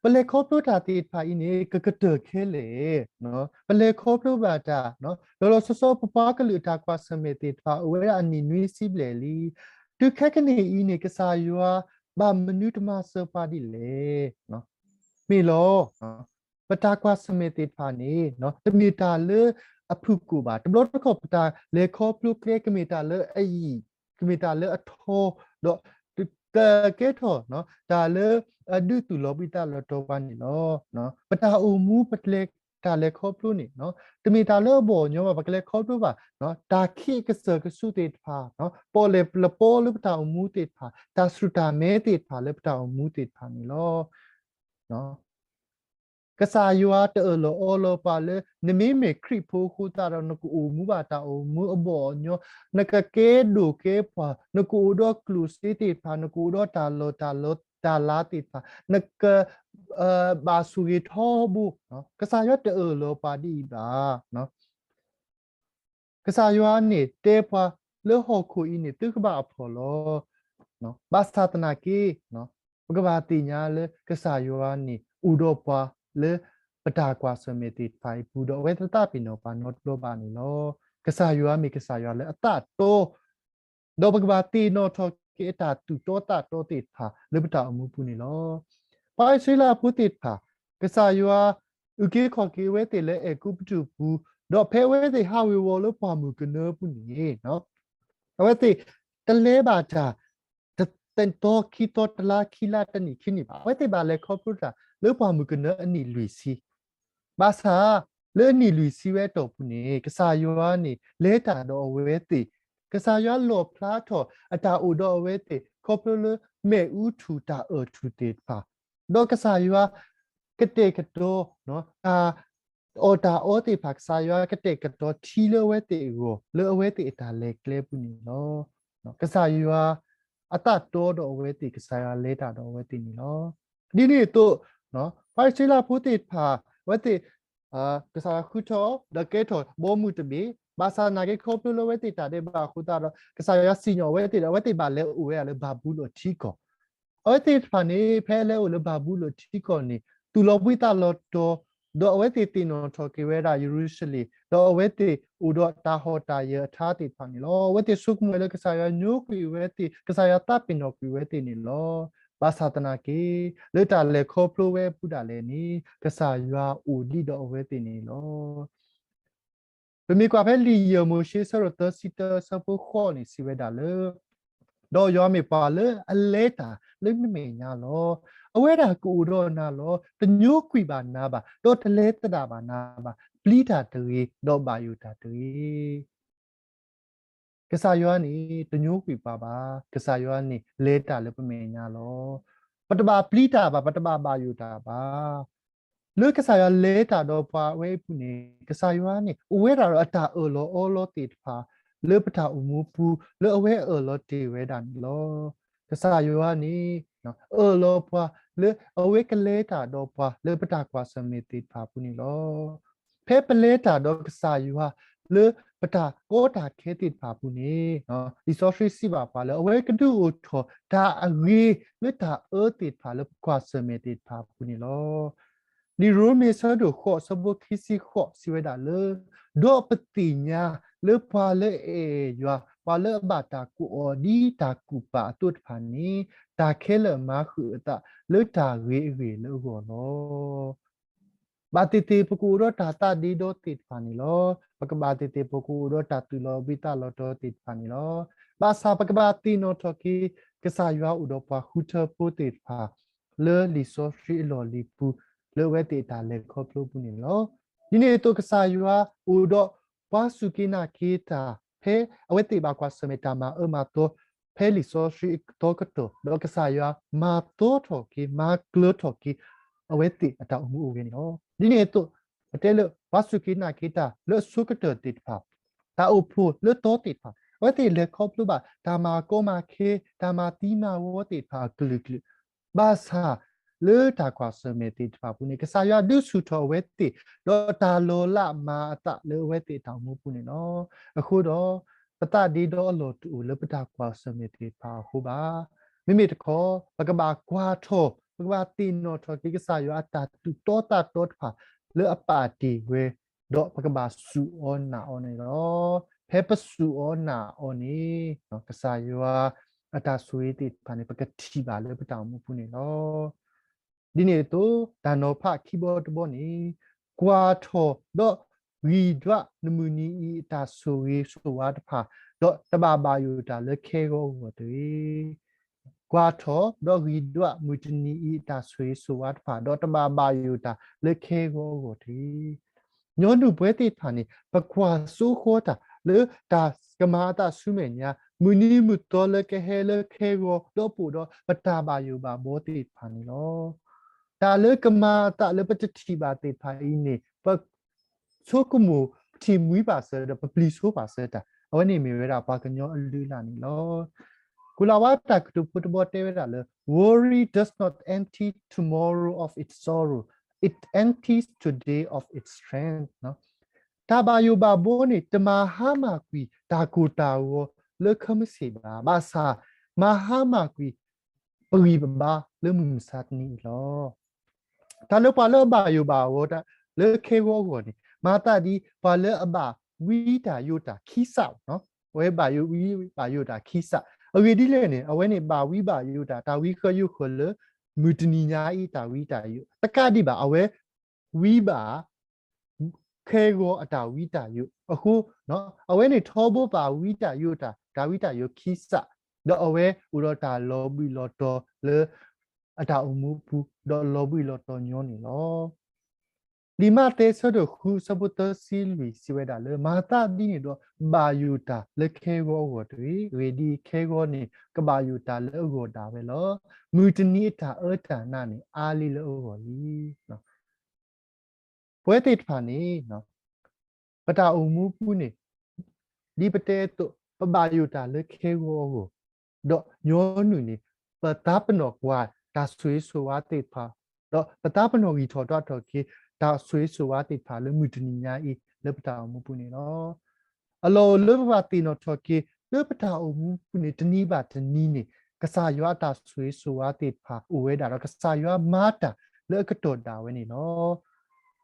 ပလဲၤခီဖျိတၢ်သ့ၣ်တဖၣ်အံၤန့ၣ် ကကတၢၢ်ခဲလၢာ်, ပလဲၤခီဖျိဘၣ်တၢ် လီၤလီၤဆီဆီ ပပှၤကလုာ်အတၢ်ကွၢ်ဆၢၣ်မဲာ်သ့ၣ်တဖၣ် အိၣ်ဝဲဒၣ်အနံၣ်နွံဆံဘျဲၣ်လံ. တုၤခဲကနံၣ်အံၤန့ၣ် ကစၢ်ယွၤဘၣ်မနုၤတမၤစၢၤပှၤဒ်လဲၣ်. မ့ၢ်လီၤ. ပတၢ်ကွၢ်ဆၢၣ်မဲာ်သ့ၣ်တဖၣ်န့ၣ် တမ့ၢ်တၢ်လၢအဖုၣ်ကိာ်ဘၣ်. တဘျီတခီၣ်ပတၢ်လဲၤခီဖျိကျဲ ကမ့ၢ်တၢ်လၢအယံာ်, ကမ့ၢ်တၢ်လၢအထီ, ဒီးကကဲထီၣ် တၢ်လၢအဒုးသူၣ်လီၤဘှံးသးလီၤတီၤပှၤန့ၣ်လီၤ. ပတၢ်အိၣ်မူပလဲၤ တၢ်လဲၤခီဖျိန့ၣ် တမ့ၢ်တၢ်လၢအဘီၣ်အညီဘၣ်, ပကလဲၤခီဖျိဘၣ် တၢ်ခံးအကစၢၢ်ကဆူးသ့ၣ်တဖၣ်, ပီၣ်လဲၣ်လပီလၢပတၢ်အိၣ်မူသ့ၣ်တဖၣ်, တၢ်ဆူၣ်တၢ်မဲသ့ၣ်တဖၣ်လၢပတၢ်အိၣ်မူသ့ၣ်တဖၣ်န့ၣ်လီၤ. ကစၢ်ယွၤတအၢၣ်လီၤအီလီၤပှၤလၢ နမ့မ့ၢ်ခရံာ်ဖိအဃိသတးဒီး နကအိၣ်မူဘၣ်တၢ်အိၣ်မူအဘီၣ်အညီ, နကကဲဒိၣ်ကဲပှၢ်, နကအိၣ်ဒီးကျိၣ်စ့သ့ၣ်တဖၣ်, နကအိၣ်ဒီးတၢ်လီၢ်တၢ်လီၢ်တၢ်လါသ့ၣ်တဖၣ်, နက ဘၣ်ဆိၣ်ဂ့ၤထီဘိ, ကစၢ်ယွၤတအၢၣ်လီၤပှၤဒ်အံၤဘၣ်. ကစၢ်ယွၤန့ၣ်တဲပှၤလၢဟီၣ်ခိၣ်အံၤန့ၣ် သုကဘၣ်အဖှီၣ်လီၤ. ဘၣ်ဆၣ်သနာ်က့ ပကဘၣ်သ့ၣ်ညါလၢကစၢ်ယွၤန့ၣ် အိၣ်ဒီးပှၤလၢပတၢ်ကွၢ်ဆၢၣ်မဲာ်သ့ၣ်တဖၣ်အံၤပူၤဒီး အဝဲတသးပ့ၤနီၣ်ပှၤနီတဘျီဘၣ်န့ၣ်လီၤ. ကစၢ်ယွၤမ့ၢ်ကစၢ်ယွၤလၢအသးတီ ဒီးပကဘၣ်သ့ၣ်နီၣ်ထီၣ်က့ၤအတၢ်သူၣ်တီသးတီသ့ၣ်တဖၣ်လၢပတၢ်အိၣ်မူပူၤန့ၣ်လီၤ. ပှၤအံၣ်စရ့လးဖိသ့ၣ်တဖၣ် ကစၢ်ယွၤအုၣ်က့ၤခီၣ်က့ၤအဝဲသ့ၣ်လၢအဲၤကူပတူးပူၤ, ဒီးဖဲအဝဲသ့ၣ်ဟးဝ့ၤဝီၤလၢပှၢ်မုၢ်ကနၢအပူၤန့ၣ် အဝဲသ့ၣ်တလဲၤဘၣ်တၢ် တသီခံသီ တလါခံလါ တနံၣ်ခံနံၣ်ဘၣ်. အဝဲသ့ၣ်ဘၣ်လဲၤခီဖျိတၢ်လၢပှၢ်မုၢ်ကနၢအနံၣ်လွံၢ်ဆံ. ဘၣ်ဆၣ်လၢအနံၣ်လွံၢ်ဆံဝဲအတီၢ်ပူၤန့ၣ် ကစၢ်ယွၤန့ၣ် လဲၤတၢ်ဒီးအဝဲသ့ၣ်, ကစၢ်ယွၤလီၣ်ဖျါထီၣ်အတၢ်အိၣ်ဒီးအဝဲသ့ၣ် ခီဖျိလၢမ့ၣ်အူထူၣ်တၢ်အၢၣ်ထူၣ်သ့ၣ်တဖၣ်, ဒီးကစၢ်ယွၤကတဲာ်ကတီၤ တၢ်အီၣ်တၢ်အီသ့ၣ်တဖၣ် ကစၢ်ယွၤကတဲာ်ကတီၤထံလၢအဝဲသ့ၣ်အဂီၢ် လၢအဝဲသ့ၣ်အတၢ်လဲၤကျဲပူၤန့ၣ်လီၤ. ကစၢ်ယွၤအသးတီဒီးအဝဲသ့ၣ်, ကစၢ်ယွၤလဲၤတၢ်ဒီးအဝဲသ့ၣ်န့ၣ်လီၤ. ဒ်န့ၣ်အသိး ပှၤအံၣ်စရ့လးဖိသ့ၣ်တဖၣ် အဝဲသ့ၣ် ကစၢ်ယွၤဃုထၢအီၤ ဒီးကဲထီၣ်ဘီမုၢ်တဘ့ၣ်, ဘၣ်ဆၣ်သနာ်က့ခီဖျိလၢအဝဲသ့ၣ်တၢ်ဒဲးဘးအဃိသတးဒီး ကစၢ်ယွၤစံၣ်ညီၣ်အဝဲသ့ၣ်ဒီး အဝဲသ့ၣ်ဘၣ်လဲၤအိၣ်ဝဲဒၣ်လၢဘၤဘူလိၣ်ထံကီၢ်. အဝဲသ့ၣ်တဖၣ်န့ၣ် ဖဲလဲၤအိၣ်လၢဘၤဘူလိၣ်ထံကီၢ်န့ၣ် သူၣ်လီၤဘှံးသးလီၤတီၤ, ဒီးအဝဲသ့ၣ်သ့ၣ်နီၣ်ထီၣ်က့ၤဝဲဒၣ်ယရူၤၡလ့ၣ်, ဒီးအဝဲသ့ၣ်အိၣ်ဒီးတၢ်ဟီၣ်တၢ်ယၢၤအထါသ့ၣ်တဖၣ်န့ၣ်လီၤ. အဝဲသ့ၣ်ဆိကမိၣ်လၢကစၢ်ယွၤညိကွံာ်အဝဲသ့ၣ်, ကစၢ်ယွၤသးပ့ၤနီၣ်ကွံာ်အဝဲသ့ၣ်န့ၣ်လီၤ. ဘၣ်ဆၣ်သနာ်က့ လၢတၢ်လဲၤခီဖျိဝဲအပူၤဒၣ်လဲာ်န့ၣ် ကစၢ်ယွၤအိၣ်ဒံးဒီးအဝဲသ့ၣ်န့ၣ်လီၤ. ပမ့ၢ်ကွၢ်ဖဲလံာ်ယဲၢ်မိၤၡ့ အဆၢဒိၣ်သၢဆံတၢ အဆၢဖိဃိးန့ၣ် စံးဝဲဒၣ်လၢ ဒီးယွၤမ့ၢ်ပှၤလၢအလဲၤတၢ်လၢနမဲာ်ညါလီၤ. အဝဲဒၣ်ကအိၣ်ဒီးနၤလီၤ. တညိကွံာ်ဘၣ်နၤဘၣ်, ဒီးတလဲၤသဒၣ်ဘၣ်နၤဘၣ်. ပျံၤတၢ်တဂ့ၤ, ဒီးဘၣ်ယိၣ်တၢ်တဂ့ၤ. ကစၢ်ယွၤန့ၣ် တညိကွံာ်ပှၤဘၣ်. ကစၢ်ယွၤန့ၣ် လဲၤတၢ်လၢပမဲာ်ညါလီၤ. ပတဘၣ်ပျံၤတၢ်ဘၣ်, ပတဘၣ်ဘၣ်ယိၣ်တၢ်ဘၣ်. လၢကစၢ်ယွၤလဲၤတၢ်ဒီးပှၤဝဲအပူၤန့ၣ် ကစၢ်ယွၤန့ၣ် အိၣ်ဝဲဒၣ်ဒီးအတၢ်အၢၣ်လီၤအီလီၤသ့ၣ်တဖၣ် လၢပတၢ်အိၣ်မူပူၤ လၢအဝဲအၢၣ်လီၤတ့ၢ်ဝဲဒၣ်န့ၣ်လီၤ. ကစၢ်ယွၤန့ၣ် အၢၣ်လီၤပှၤ လၢအဝဲကလဲၤတၢ်ဒီးပှၤလၢပတၢ်ကွၢ်ဆၢၣ်မဲာ်သ့ၣ်တဖၣ်အပူၤန့ၣ်လီၤ. ဖဲပလဲၤတၢ်ဒီးကစၢ်ယွၤ လၢပတၢ်ကီတၢ်ခဲသ့ၣ်တဖၣ်အပူၤန့ၣ် လံာ်စီဆှံစံးဘၣ်ပှၤလၢ အဝဲကဒုးအိၣ်ထီၣ်တၢ်အဂ့ၤလၢတၢ်အၢသ့ၣ်တဖၣ်လၢပကွၢ်ဆၢၣ်မဲာ်သ့ၣ်တဖၣ်အပူၤန့ၣ်လီၤ. လံာ်ရိမ့ၤ အဆၢဒိၣ်ဃိး အဆၢဖိခံဆံဃိး စံးဝဲဒၣ်လၢ ဒီးပသ့ၣ်ညါလၢပှၤလၢအအဲၣ်ယွၤ, ပှၤလၢအဘၣ်တၢ်ကိးအီၤဒ်တၢ်ကူၣ်ပာ်အသိးတဖၣ်န့ၣ် တၢ်ခဲလၢာ်မၤဃုာ်အသးလၢတၢ်ဂ့ၤအဂ့ၢ်လၢအဂီၢ်လီၤ. ဘၣ်သ့ၣ်သ့ၣ်ပကအိၣ်ဒီးတၢ်သးဒ့ဒီသ့ၣ်တဖၣ်န့ၣ်လီၤ. ပကဘၣ်သ့ၣ်သ့ၣ်ပကအိၣ်ဒီးတၢ်သူၣ်လီၤဘှံးသးလီၤတီၤသ့ၣ်တဖၣ်န့ၣ်လီၤ. ဘၣ်ဆၣ်ပကဘၣ်သ့ၣ်နီၣ်ထီၣ်က့ၤ ကစၢ်ယွၤအိၣ်ဒီးပှၤဃုထၢဖိသ့ၣ်တဖၣ် လၢလံာ်စီဆှံအလီၢ်လံၤပူၤ လၢအဝဲသ့ၣ်အတၢ်လဲၤခီဖျိပူၤန့ၣ်လီၤ. ဒ်န့ၣ်အသိးကစၢ်ယွၤအိၣ်ဒီးပှၤစူၢ်က့ၤနာ်က့ၤတၢ် ဖဲအဝဲသ့ၣ်ဘၣ်ကွၢ်ဆၢၣ်မဲာ်တၢ်မၤအၢမၤသီ ဖဲလံာ်စီဆှံအသီကတီၢ် ဒီးကစၢ်ယွၤမၤသီထီၣ်က့ၤ မၤကျၢၤထီၣ်က့ၤ အဝဲသ့ၣ်အတၢ်အိၣ်မူအိၣ်ဂဲၤန့ၣ်လီၤ. ဒ်န့ၣ်အသိး ပတဲလၢပှၤစူၢ်က့ၤနာ်က့ၤတၢ်လၢအဆိကတၢၢ်သ့ၣ်တဖၣ်, တၢ်အိၣ်ဖှိၣ်လၢသီသ့ၣ်တဖၣ် အဝဲသ့ၣ်လဲၤခီဖျိဘၣ် တၢ်မၤကီမၤခဲ တၢ်မၤသံမၤဝီသ့ၣ်တဖၣ်အကလုာ်ကလုာ်, ဘၣ်ဆၣ်လၢတၢ်ကွၢ်ဆၢၣ်မဲာ်သ့ၣ်တဖၣ်အပူၤန့ၣ် ကစၢ်ယွၤဒုးဆူၣ်ထီၣ်အဝဲသ့ၣ် ဒီးတၢ်လီၤလးမၤအသးလၢအဝဲသ့ၣ်အတၢ်အိၣ်မူပူၤန့ၣ်လီၤ. အဃိဒီး ပသးဒ့ဒီအလီၢ်တအိၣ်လၢပတၢ်ကွၢ်ဆၢၣ်မဲာ်သ့ၣ်တဖၣ်အဃိဘၣ်. မ့မ့ၢ်တခီ ပကဘၣ်ကွၢ်ထီၣ် ပကဘၣ်သ့ၣ်နီၣ်ထီၣ်က့ၤကစၢ်ယွၤအတၢ်သူၣ်တီသးတီတဖၣ် လၢအပာ်တ့ၢ်ဝဲ, ဒီးပကဘၣ်စူၢ်အီၤနာ်အီၤန့ၣ်လီၤ. ဖဲပစူၢ်အီၤနာ်အီၤန့ၣ် ကစၢ်ယွၤအတၢ်ဆိၣ်ဂ့ၤသ့ၣ်တဖၣ်န့ၣ် ပကထံၣ်ဘၣ်လၢပတၢ်အိၣ်မူပူၤန့ၣ်လီၤ. ဒ်န့ၣ်အသိး တၢ်နီၤဖးခံဘီတဘီန့ၣ် ကွၢ်ထီၣ်ဒီးဂံၢ်ဒွးနမုၢ်နံၤအံၤ အတၢ်ဆိၣ်ဂ့ၤဆိၣ်ဝါတဖၣ် ဒီးတဘၣ်ဘၣ်ယိၣ်တၢ်လၢခဲဂီၤအဂီၢ်တဂ့ၤ. ကွၢ်ထီၣ်ဒီးဂံၢ်ဒွးမုၢ်တနံၤအံၤ အတၢ်ဆိၣ်ဂ့ၤဆိၣ်ဝါတဖၣ် ဒီးတဘၣ်ဘၣ်ယိၣ်တၢ်လၢခဲဂီၤအဂီၢ်တဂ့ၤ. ညီနုၢ်ပဝဲသ့ၣ်တဖၣ်န့ၣ် ပကွၢ်စိဃီတၢ်လၢတၢ်ကမၤအသးဆူမဲာ်ညါ မုၢ်နံၤမုၢ်သီလၢကဟဲလၢခဲဂီၤ ဒီးပအိၣ်ဒီးပတၢ်ဘၣ်ယိၣ်ဘၣ်ဘီသ့ၣ်တဖၣ်န့ၣ်လီၤ. တၢ်လၢကမၤအသးလၢပတထံၣ်ဘၣ်သ့ၣ်တဖၣ်အံၤန့ၣ် ပဆိကမိၣ်ထံၣ်မှံပာ်စၢၤ ဒီးပပျံၤဆိပာ်စၢၤတၢ် အဝဲန့ၣ်မ့ၢ်ဝဲဒၣ်ပှၤကညီအလုၢ်အလၢ်န့ၣ်လီၤ. ကိၤလၤဝါတၢ်ကတိၤဖိတဘီတဲဝဲဒၣ်လၢ Worry does not empty tomorrow of its sorrow, it empties today of its strength. တၢ်ဘၣ်ယိၣ်ဘၣ်ဘီန့ၣ် တမၤဟါမၢ်ကွံာ်တၢ်ကိၢ်တၢ်ဂီၤလၢခဲမုၢ်ဆ့ၣ်ဘၣ်, ဘၣ်ဆၣ် မၤဟါမၢ်ကွံာ် ပဂံၢ်ပဘါလၢမုၢ်မဆါတနံၤအံၤလီၤ. တၢ်လၢပှၤလၢအဘၣ်ယိၣ်ဘၣ်ဘီတၢ်လၢခဲဂီၤအဂီၢ်န့ၣ် မၤသးဒ်ပှၤလၢအဘၣ်ဝံတၢ်ယိာ်တၢ်ခံစး, အဝဲဘၣ်ယိၣ်ဝံဘၣ်ယိာ်တၢ်ခံစး, အဂ့ၢ်ဒ်လဲၣ်န့ၣ် အဝဲန့ၣ်ဘၣ်ဝံဘၣ်ယိာ်တၢ် တၢ်ဝံဃၢယိဃၢလၢ မုၢ်တနံၤညါအံၤတၢ်ဝံတၢ်ယိာ် တကးဒံးဘၣ် အဝဲဝံဘၣ် ခဲဂီၤအတၢ်ဝံတၢ်ယိာ်အဃိ, အဝဲန့ၣ်ထီဘိပာ်ဝံတၢ်ယိာ်တၢ် တၢ်ဝံတၢ်ယိာ်ခံစး, ဒီးအဝဲအိၣ်ဒီးတၢ်လီၤဘှံးလီၤတီၤလၢအတၢ်အိၣ်မူပူၤ ဒီးလီၤဘှံးလီၤတီၤညီန့ၣ်လီၤ. လံာ်မးသဲ အဆၢဒိၣ်ဃု အဆၢဖိသၢဆံလွံၢ် စံးဝဲဒၣ်လၢ မၤသးဒ်န့ၣ်ဒီး ဘၣ်ယိၣ်တၢ်လၢခဲဂီၤအဂီၢ်တဂ့ၤ. အဂ့ၢ်ဒ်အံၤ, ခဲဂီၤန့ၣ် ကဘၣ်ယိၣ်တၢ်လၢအဂီၢ်ဒၣ်ဝဲလီၤ. မုၢ်တနံၤအတၢ်အၢတၢ်နးန့ၣ် အါလံလၢအဂီၢ်လံ. ပဝဲသ့ၣ်တဖၣ်န့ၣ် ပတၢ်အိၣ်မူပူၤန့ၣ် ဒ်ပတဲအသိး ပဘၣ်ယိၣ်တၢ်လၢခဲဂီၤအဂီၢ်, ဒီးညီနုၢ်န့ၣ် ပသးပ့ၤနီၣ်ကွၢ်တၢ်ဆိၣ်ဂ့ၤဆိၣ်ဝါသ့ၣ်တဖၣ်, ဒီးပသးပ့ၤနီၣ်ဂံၢ်ထီၣ်ဒွးထီၣ်က့ၤ တၢ်ဆိၣ်ဂ့ၤဆိၣ်ဝါသ့ၣ်တဖၣ်လၢမုၢ်တနံၤညါအံၤ လၢပတၢ်အိၣ်မူပူၤန့ၣ်လီၤ. အလီၢ်အိၣ်လၢပဘၣ်သ့ၣ်နီၣ်ထီၣ်က့ၤ လၢပတၢ်အိၣ်မူပူၤန့ၣ် တနံၤဘၣ်တနံၤန့ၣ် ကစၢ်ယွၤအတၢ်ဆိၣ်ဂ့ၤဆိၣ်ဝါသ့ၣ်တဖၣ်အိၣ်ဝဲဒၣ်ဒီး ကစၢ်ယွၤမၤတၢ်လၢအကတီၢ်ဒၣ်ဝဲန့ၣ်လီၤ.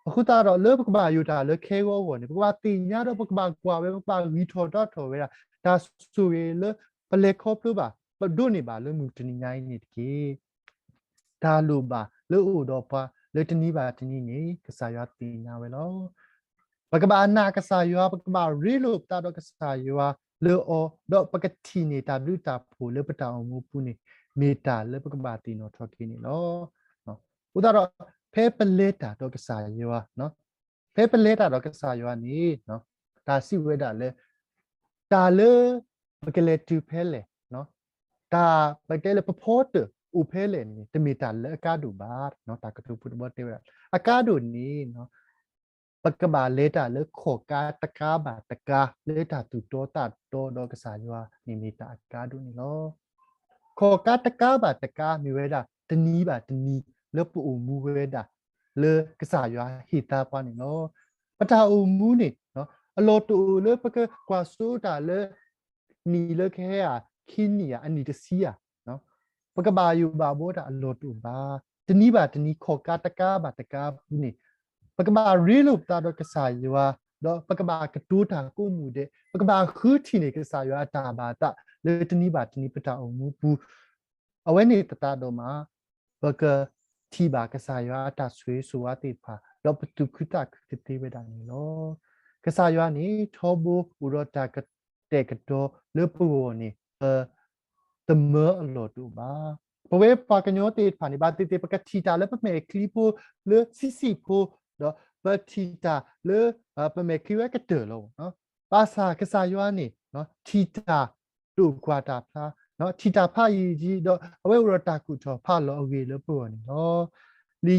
အဃိသတးဒီး လၢပကဘၣ်ယိၣ်တၢ်လၢခဲဂီၤအဂီၢ်န့ၣ် ပကဘၣ်သ့ၣ်ညါဒီးပကဘၣ်ကွၢ်ဝဲ ပကဘၣ်ဂံၢ်ထီၣ်ဒွးထီၣ်ဝဲဒၣ် တၢ်ဆိၣ်ဂ့ၤလၢပလဲၤခီဖျိဘၣ် ပဒိးန့ၢ်ဘၣ်လၢမုၢ်တနံၤညါအံၤန့ၣ်တက့ၢ်. တၢ်လိၣ်ဘၣ်လၢအအိၣ်ဒီးပှၤလၢတနံၤဘၣ်တနံၤန့ၣ် ကစၢ်ယွၤသ့ၣ်ညါဝဲလီၤ. ပကဘၣ်နာ်ကစၢ်ယွၤ, ပကဘၣ်ရ့လိာ်ပသးဒီးကစၢ်ယွၤလၢအီၤ, ဒီးပကထံၣ်န့ၢ်တၢ်ဘျုးတၢ်ဖှိၣ်လၢပတၢ်အိၣ်မူပူၤန့ၣ် မ့ၢ်တၢ်လၢပကဘၣ်သ့ၣ်နီၣ်ထီၣ်က့ၤန့ၣ်လီၤ. အဃိသတးဒီး ဖဲပလဲၤတၢ်ဒီးကစၢ်ယွၤ, ဖဲပလဲၤတၢ်ဒီးကစၢ်ယွၤန့ၣ် တၢ်စံးဝဲဒၣ်လၢ တၢ်လၢပကလဲၤတုၤဖဲလဲၣ်, တၢ်ပတဲလၢပဖီတၢၣ်အိၣ်ဖဲလဲၣ်န့ၣ် တမ့ၢ်တၢ်လၢအကါဒိၣ်ဘၣ်. တၢ်ကတိၤဖိတဘီတဲဝဲဒၣ် အကါဒိၣ်န့ၣ် ပကဘၣ်လဲၤတၢ်လၢခီၣ်ကါတကါဘၣ်တကါ လၢတၢ်သူၣ်တီသးတီဒီးကစၢ်ယွၤန့ၣ်မ့ၢ်တၢ်အကါဒိၣ်န့ၣ်လီၤ. ခီၣ်ကါတကါဘၣ်တကါမ့ၢ်ဝဲဒၣ် တနံၤဘၣ်တနံၤလၢပအိၣ်မူဝဲဒၣ် လၢကစၢ်ယွၤဟ့ၣ်သါပှၤန့ၣ်လီၤ. ပတၢ်အိၣ်မူန့ၣ် အလီၢ်တအိၣ်လၢပကကွၢ်စိတၢ်လၢ နံၣ်လၢကဟဲဧါ, ခံနံၣ်ဧါ, အနံၣ်တဆံဧါ, ပကဘၣ်ယိၣ်ဘၣ်ဘှီတၢ်အလီၢ်တအိၣ်ဘၣ်. တနံၤဘၣ်တနံၤ ခီၣ်ကါတကါဘၣ်တကါပူၤန့ၣ် ပကဘၣ်ရ့လိာ်ပသးဒီးကစၢ်ယွၤ, ဒီးပကဘၣ်ကတိၤတၢ်ကိးမုၢ်ဒဲး, ပကဘၣ်ဃုထံၣ်န့ၢ်ကစၢ်ယွၤအတၢ်ဘၣ်သး လၢတနံၤဘၣ်တနံၤပတၢ်အိၣ်မူပူၤ အဝဲန့ၣ်သတးဒီးမး ပကထံၣ်ဘၣ်ကစၢ်ယွၤအတၢ်ဆိၣ်ဂ့ၤဆိၣ်ဝါသ့ၣ်တဖၣ် ဒီးပသူၣ်ခုသးခုတသ့ဝဲဒၣ်န့ၣ်လီၤ. ကစၢ်ယွၤန့ၣ် ထီဘိအိၣ်ဒီးတၢ်ကတဲာ်ကတီၤလၢပဂီၢ်န့ၣ် ပ သမၢအလီၢ်တအိၣ်ဘၣ်. ပဝဲပှၤကညီသ့ၣ်တဖၣ်န့ၣ် ဘၣ်သ့ၣ်သ့ၣ် ပကထံၣ်တၢ်လၢပမဲာ်ချံဖိလၢဆံးဆံးဖိ, ဒီးပထံၣ်တၢ်လၢ ပမဲာ်ချံဝဲကတၢၢ်လီၤ. ဘၣ်ဆၣ်ကစၢ်ယွၤန့ၣ် ထံၣ်တၢ်ဒိၣ်ကွၢ်တၢ်ဖျါ, ထံၣ်တၢ်ဖးယံာ်ယံာ် ဒီးအဝဲအိၣ်ဒီးတၢ်ကူၣ်ထီၣ်ဖးလီၤအဂ့ၢ်လၢပဂီၢ်န့ၣ်လီၤ. လံာ်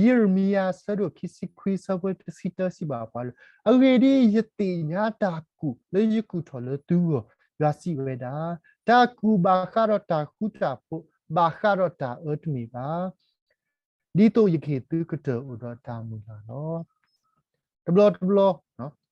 ယံးရမံယၤ ဆၢဒိၣ်ခံဆံခွံ ဆၢဖိတဆံတၢ စံးဘၣ်ပှၤလၢ အဂ့ၢ်ဒ်အံၤ, ယသ့ၣ်ညါတၢ်ကူၣ်လၢယကူၣ်ထီၣ်လၢသုဂီၢ်, ယွၤစံးဝဲဒၣ်, တၢ်ကူၣ်ဘၣ်ဃးဒီးတၢ်ဃူတၢ်ဖိး, ဘၣ်ဃးဒီးတၢ်အၢတမ့ၢ်ဘၣ်. ဒ်သိးယကဟ့ၣ်သုကတၢၢ်အိၣ်ဒီးတၢ်မုၢ်လၢ်လီၤ. တဘျီတဘျီ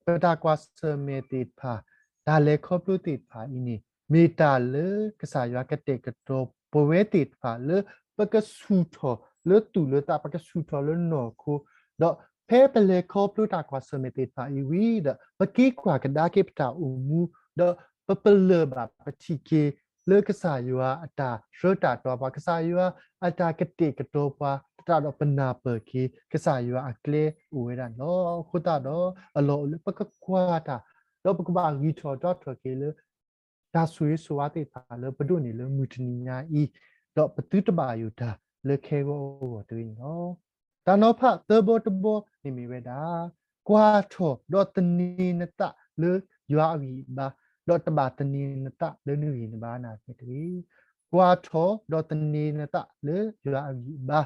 ပတၢ်ကွၢ်ဆၢၣ်မဲာ်သ့ၣ်တဖၣ်, တၢ်လဲၤခီဖျိသ့ၣ်တဖၣ်အံၤန့ၣ် မ့ၢ်တၢ်လၢကစၢ်ယွၤကတဲာ်ကတီၤပဝဲသ့ၣ်တဖၣ်လၢ ပကဆူၣ်ထီၣ်လၢသူၣ်လၢသး, ပကဆူၣ်ထီၣ်လၢနီၢ်ခိ, ဒီးဖဲပလဲၤခီဖျိတၢ်ကွၢ်ဆၢၣ်မဲာ်သ့ၣ်တဖၣ်အံၤဝံၤဒီး ပက့ၤကွၢ်ကဒါက့ၤပတၢ်အိၣ်မူ, ဒီးပပလၢၢ်ဘၣ်ပထံၣ်က့ၤ လၢကစၢ်ယွၤအတၢ်ဆှၢတၢ်တွၤပှၤ, ကစၢ်ယွၤအတၢ်ကတဲာ်ကတီၤပှၤ သတးဒီးပနၢ်ပၢၢ်က့ၤ ကစၢ်ယွၤအကျဲအိၣ်ဝဲဒၣ်န့ၣ်လီၤ. အဃိသတးဒီး အလီၢ်အိၣ်လၢပကကွၢ်တၢ်, ဒီးပကဘၣ်ဂံၢ်ထီၣ်ဒီးထီၣ်က့ၤလၢ တၢ်ဆိၣ်ဂ့ၤဆိၣ်ဝါသ့ၣ်တဖၣ်လၢပဒိးန့ၢ်လၢမုၢ်တနံၤညါအံၤ, ဒီးပသုတဘၣ်ယိၣ်တၢ်လၢခဲဂီၤအဂီၢ်တဂ့ၤန့ၣ်လီၤ. တၢ်နီၤဖးသၢဘီတဘီန့ၣ်မ့ၢ်ဝဲဒၣ်, ကွၢ်ထီၣ်ဒီးသန့ၤနသးလၢယွၤအဂံၢ်အဘါ, ဒီးတဘၣ်သန့ၤနသးလၢနဂံၢ်နဘါနၤန့ၣ်တဂ့ၤ. ကွၢ်ထီၣ်ဒီးသန့ၤနသးလၢယွၤအဂံၢ်အဘါ,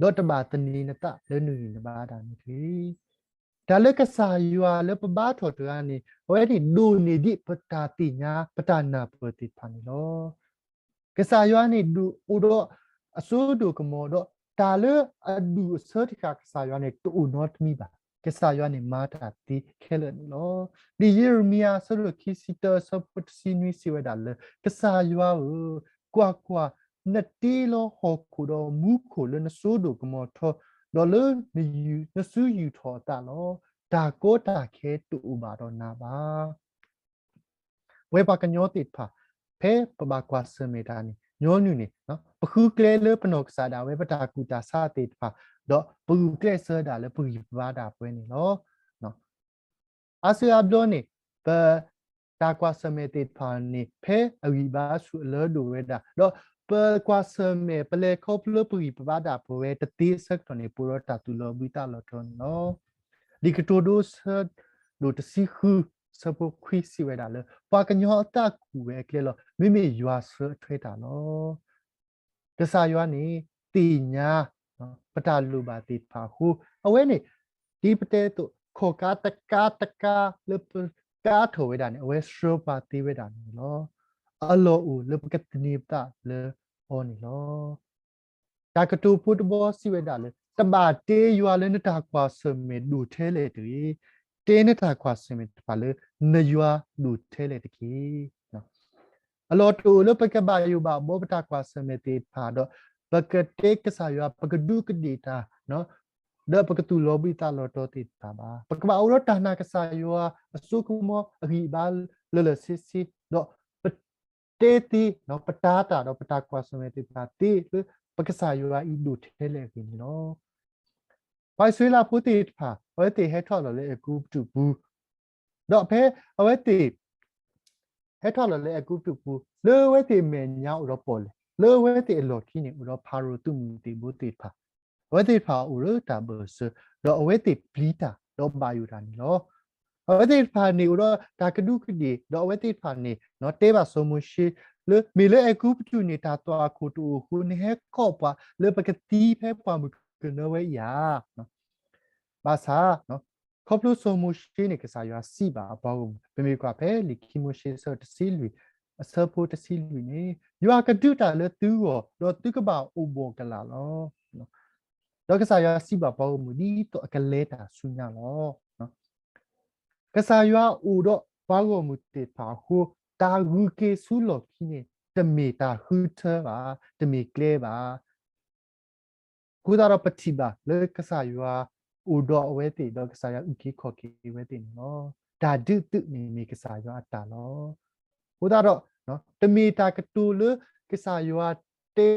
ဒီးတဘၣ်သန့ၤနသးလၢနဂံၢ်နဘါနၤန့ၣ်တဂ့ၤ. တၢ်လၢကစၢ်ယွၤလၢပဘါထီၣ်တဂၤန့ၣ် အဝဲန့ၣ်ဒိၣ်န့ၢ်ဒံးပတၢ်သ့ၣ်ညါ ပတၢ်နၢ်ပၢၢ်သ့ၣ်တဖၣ်န့ၣ်လီၤ. ကစၢ်ယွၤန့ၣ်ဒုးအိၣ်ဒီးအစိဒိၣ်ကမီၤဒီး တၢ်လၢအဒုးအဆၢတခါကစၢ်ယွၤန့ၣ် တအိၣ်နီတမံၤဘၣ်. ကစၢ်ယွၤန့ၣ်မၤတၢ်သ့ခဲလၢာ်န့ၣ်လီၤ. လံာ်ယံးရမံယၤ အဆၢဒိၣ်ခံဆံတၢ အဆၢဖိတဆံနွံ စံးဝဲဒၣ်လၢ ကစၢ်ယွၤဧၢ, ကွၢ်ကွၢ်, နတ့လီၤဟီၣ်ခိၣ်ဒီးမူခိၣ်လၢနစိဒိၣ်ကမီၤထီ, ဒီးလၢနစုယူာ်ထီၣ်အသးလီၤ. တၢ်ကီတၢ်ခဲတအိၣ်ဘၣ်ဒီးနၤဘၣ်. ပဝဲပှၤကညီသ့ၣ်တဖၣ် ဖဲပဘၣ်ကွၢ်ဆၢၣ်မဲာ်တၢ်န့ၣ် ညီနုၢ်န့ၣ် ပဃုကျဲလၢပနီၢ်ကစၢ်ဒၣ်ဝဲပတၢ်ကူၣ်တၢ်ဆးသ့ၣ်တဖၣ်, ဒီးပဂုာ်ကျဲးစၢးဒၣ်လၢပဂံၢ်ပဘါဒၣ်ပဝဲန့ၣ်လီၤ. အါစုအါဘျီန့ၣ် ပတၢ်ကွၢ်ဆၢၣ်မဲာ်သ့ၣ်တဖၣ်န့ၣ် ဖဲအဂံၢ်ဘါဆူၣ်အလၢဒိၣ်ဝဲဒၣ်, ဒီးပကွၢ်ဆၢၣ်မဲာ် ပလဲၤခီဖျိပဂံၢ်ပဘါဒၣ်ပဝဲတသ့အဆၢကတီၢ်န့ၣ် ပအိၣ်ဒီးတၢ်သူၣ်လီၤဘှံးသးလီၤတီၤန့ၣ်လီၤ. လံာ်ကတိၤဒိ ဆၢဒိၣ်တဆံဃု ဆၢဖိခွံ စံးဝဲဒၣ်လၢ ပှၤကညီအသးကူၣ်ဝဲအကျဲလီၤ. မ့မ့ၢ်ယွၤဆှၢအထွဲတၢ်လီၤ. ကစၢ်ယွၤန့ၣ် သ့ၣ်ညါ ပတၢ်လိၣ်ဘၣ်သ့ၣ်တဖၣ်အဃိ, အဝဲန့ၣ် ဒ်ပတဲအသိး ခီၣ်ကါတကါတကါလၢပကါထီၣ်ဝဲဒၣ်န့ၣ် အဝဲဆှၢပှၤသ့ဝဲဒၣ်န့ၣ်လီၤ. အလီၢ်အိၣ်လၢပကသန့ၤပသးလၢအီၤန့ၣ်လီၤ. တၢ်ကတိၤဖိတဘီစံးဝဲဒၣ်လၢ တဘၣ်တဲယွၤလၢနတၢ်ကွၢ်ဆၢၣ်မဲာ်ဒိၣ်ထဲလဲၣ်တဂ့ၤ, တဲနတၢ်ကွၢ်ဆၢၣ်မဲာ်တဖၣ်လၢ နယွၤဒိၣ်ထဲလဲၣ်တက့ၢ်. အလီၢ်တအိၣ်လၢပကဘၣ်ယိၣ်ဘၣ်ဘှီပတၢ်ကွၢ်ဆၢၣ်မဲာ်သ့ၣ်တဖၣ်ဒီး ပကတဲကစၢ်ယွၤ ပကဒူးကဒ့ၣ်တၢ် ဒီးပကသူၣ်လီၤဘှံးသးလီၤတီၤသ့ၣ်တဖၣ်ဘၣ်. ပကဘၣ်အိၣ်ဒီးတၢ်နာ်ကစၢ်ယွၤအစိကမီၤအဂံၢ်အဘါလၢာ်လၢာ်ဆ့ဆ့, ဒီးပတဲသ့ ပတာ်တၢ်ဒီးပတၢ်ကွၢ်ဆၢၣ်မဲာ်သ့ၣ်တဖၣ်သ့လၢ ပကစၢ်ယွၤအံၤဒိၣ်ထဲလဲၣ်အဂ့ၢ်န့ၣ်လီၤ. ပှၤအံၣ်စရ့လးဖိသ့ၣ်တဖၣ် အဝဲသ့ၣ်ဟဲထီၣ်လီၤလၢအဲၤကူပတူးပူၤ, ဒီးဖဲအဝဲသ့ၣ် ဟဲထီၣ်လီၤလၢအဲၤကူပတူးပူၤ လၢအဝဲသ့ၣ်အမဲာ်ညါအိၣ်ဒီးပီၣ်လဲၣ်, လၢအဝဲသ့ၣ်အလီၢ်ခံန့ၣ် အိၣ်ဒီးဖၤရိၤသုးမုၢ်သံၣ်ဘိသ့ၣ်တဖၣ်, အဝဲသ့ၣ်တဖၣ်အိၣ်လၢတၢ်ဘၢၣ်စၢၤ, ဒီးအဝဲသ့ၣ်ပျံၤတၢ် ဒီးဘၣ်ယိၣ်တၢ်န့ၣ်လီၤ. အဝဲသ့ၣ်တဖၣ်န့ၣ်အိၣ်ဒီးတၢ်ကဒူးကဒ့ၣ်, ဒီးအဝဲသ့ၣ်တဖၣ်န့ၣ် တဲဘၣ်စီၤမိၤၡ့ လၢမ့ၢ်လၢအဲၤကူပတူးန့ၣ် တၢ်သွၣ်ခိၣ်တအိၣ်အဃိ နဟဲကိးပှၤလၢပကသံဖဲပှၢ်မုၢ်ကနၢဝဲအံၤဧါ. ဘၣ်ဆၣ် ခီဖျိစီၤမိၤၡ့န့ၣ် ကစၢ်ယွၤစံးဘၣ်အပှၤဂီၢ်မုၢ်, ပမ့ၢ်ကွၢ်ဖဲလံာ်ခံမိၤၡ့ အဆၢတဆံလွံၢ်, အဆၢဖိတဆံလွံၢ်န့ၣ်, ယွၤကဒုးတၢ်လၢသုဂီၢ်, ဒီးသုကဘၣ်အိၣ်ဘှီၣ်ကလာ်လီၤ. ဒီးကစၢ်ယွၤစံးဘၣ်ပှၤဂီၢ်မုၢ် ဒ်သိးအကလဲၤတၢ်ဆူညါလီၤ. ကစၢ်ယွၤအိၣ်ဒီးပှၤဂီၢ်မုၢ်သ့ၣ်တဖၣ်အဃိ, တၢ်ဂုၤက့ၤဆူလီၢ်ခံန့ၣ် တမ့ၢ်တၢ်ဃုထၢဘၣ်, တမ့ၢ်ကျဲဘၣ်. အဃိသတးဒီးပထံၣ်ဘၣ်လၢကစၢ်ယွၤအိၣ်ဒီးအဝဲသ့ၣ်, ဒီးကစၢ်ယွၤအုၣ်က့ၤခီၣ်က့ၤအဝဲသ့ၣ်န့ၣ်လီၤ. တၢ်ဒုးသုးန့ၣ်မ့ၢ်ကစၢ်ယွၤအတၢ်လီၤ. အဃိသတးဒီး တမ့ၢ်တၢ်ကတိၤလၢကစၢ်ယွၤတဲ